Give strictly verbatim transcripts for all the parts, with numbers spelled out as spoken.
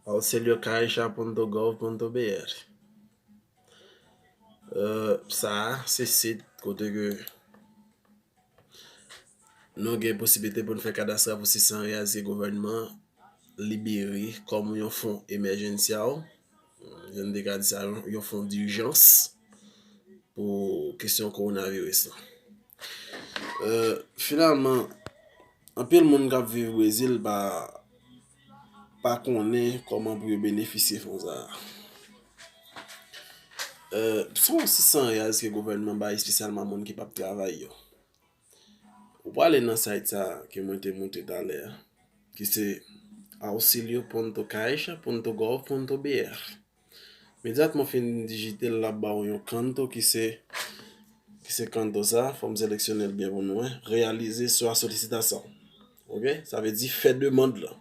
Auxilio Caixa ponto gov ponto B R. Euh, sa a, se sit kote ke nou gen posiblite pou n fè kadastra pou sis san real ke gouvènman libere kòm yon fon emergencial. Jan n te ka di sa, yon, yon fon dijans pou kesyon kowonaviris lan. Euh, finalman, anpil moun k ap viv Brezil pa, pa konnen kòman pou yo benefisye fon sa a. Euh, se yon sis san real ke gouvènman bay espesyalman moun ki p ap travay yo. Ou prale nan site sa a ke mwen te montre talè a, ki se auxilio ponto caixa ponto gov ponto B R. Imedyatman w fin dijite l, l ap ba w yon kanto ki se, ki se kanto sa, fò m seleksyone l byen pou nou wè. Réaliser sua solicitação. Ok? Sa vle di fè demann lan.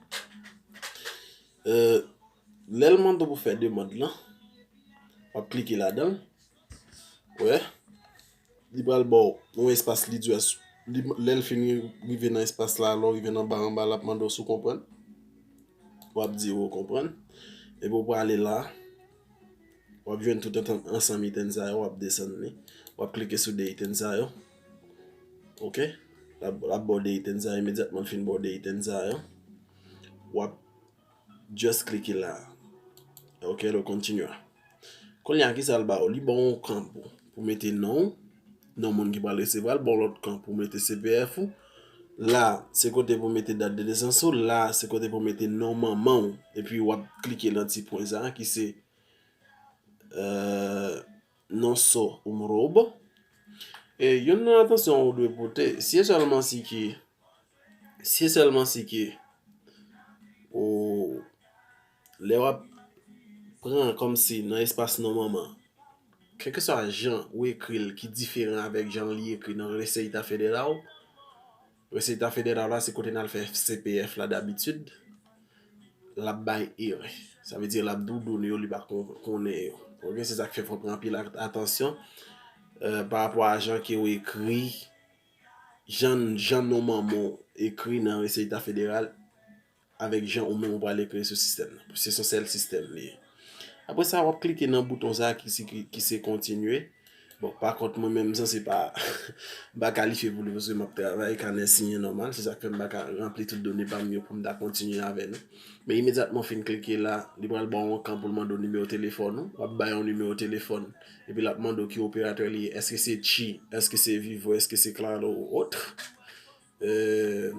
Euh, lè l mande w pou fè demann lan, w ap klike ladan l. Wè. Li pral ba w yon espas li di w, li, lè l fin rive nan espas la, lè w rive nan ba anba, l ap mande w si w konprann. W ap di w konprann. Epi w prale la, w ap jwenn tout ansanm, ansanm itèm sa yo, w ap desann li. W ap klike sou de itèm sa yo. Ok? L ap, l ap ba w de itèm sa yo, imedyatman l fin ba w de itèm sa yo. W ap just klike la. Ok, lo continua. Kounye a, kisa l ba w? Li ba w yon kan pou, pou mete non w, non moun ki pral resevwa l, ba w lòt kan pou mete C P F ou. La, se kote pou mete dat de nesans ou. La, se kote pou mete non manman w. Epi w ap klike nan ti pwen sa a ki se, euh, non só um roubo. E youn nan atansyon ou dwe pote, si e sèlman si ki, si e sèlman si ki ou, lè w ap pran kòmsi nan espas non manman, kèlkeswa jan ou ekri l ki diferan avèk jan li ekri nan Receita Federal, Receita Federal la, se kote n al fè C P F la dabitid. L ap bay erè. Sa vle di l ap di w done yo, li pa kon-, konnen yo. Ok, se sa k fè fò w pran anpil at-, atansyon, euh, pa rapò a jan ke w ekri, jan, jan non manman w ekri nan Receita Federal, avèk jan ou menm ou pral ekri sou sistèm nan. Se yon sèl sistèm li ye. Apre sa, w ap klike nan bouton sa a ki se, ki, ki se kontinye. Bon, pa kont mwen menm, m sanse pa, m pa kalifye pou li paske m ap travay, kanè siyen nòmal, se sa k fè m pa ka ranpli tout done pa m yo pou m ta kontinye avè nou. Men imedyatman w fin klike la, li pral ba w yon kan pou l mande w nimewo telefòn ou, w ap bay yon nimewo telefòn, epi l ap mande w ki operatè li ye, èske se Chi, èske se Vivo, èske se Claro ou autre. Euh,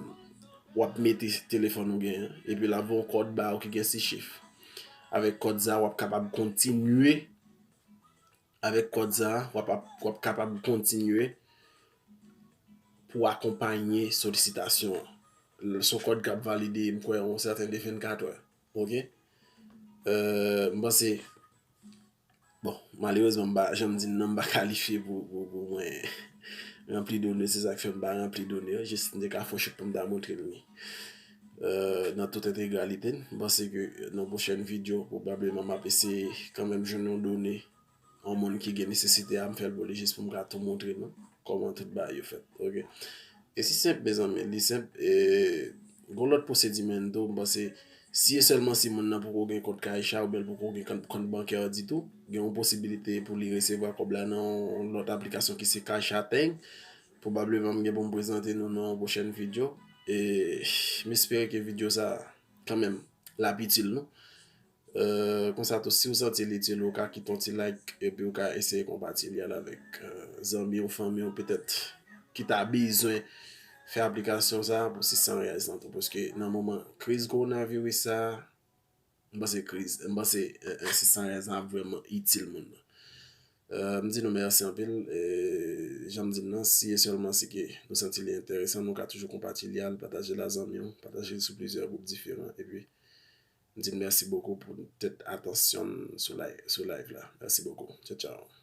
w ap mete telefòn ou genyen, epi l ap voye yon kòd ba ou ki gen sis chif. Avèk kòd sa a, w ap kapab kontinye. Avèk kòd sa a, w ap, w ap kapab kontinye pou akonpanye solisitasyon an. Se yon kòd k ap valide, m kwè, yon sèten de vennkat è. Ok? Euh, m panse, bon, malerezman, m pa, jan m di n nan, m pa kalifye pou, pou, pou mwen ranpli done, se sa k fè m pa ranpli done yo, jis m te ka fè yon chèk pou m ta montre l li. Euh, nan tout entegralite l, m panse ke nan pwochèn videyo, pwobableman, m ap eseye kanmenm jwenn yon done, yon moun ki gen nesesite a, m fè l pou li jis pou m ka tou montre nou kòman tout bagay yo fèt. Ok? E si senp, mezanmi, li senp. E gon lòt pwosedi menm tou, m panse, si e sèlman si moun nan poko gen kont Caixa oubyen l poko gen kont, kont bankè ditou, gen yon posibilite pou li resevwa kòb la nan yon lòt aplikasyon ki se Caixa Tem. Pwobableman, m gen pou m prezante nou nan yon pwochèn videyo. E m espere ke videyo sa, kanmenm, l ap itil nou. Euh, konsa tou, si w santi li itil ou, ou ka kite yon ti like, epi ou ka eseye konpatilye l avèk, euh, zanmi w, fanmi w, petèt, ki ta bezwen fè aplikasyon sa a pou sis san reais lan tou. Paske nan moman kriz kowonaviris sa a, m panse kriz, m panse, euh, euh, sis san reais lan ap vrèman itil moun nan. Euh, m di nou mèsi anpil. E jan m di n nan, si e sèlman si ke nou santi li enteresan, nou ka toujou konpatilye l, pataje l a zanmi w, pataje l sou plizyè gwoup diferan. Epi, m di n mèsi bokou pou tèt atansyon n sou live, sou live la. Mèsi bokou. Tchao, tchao.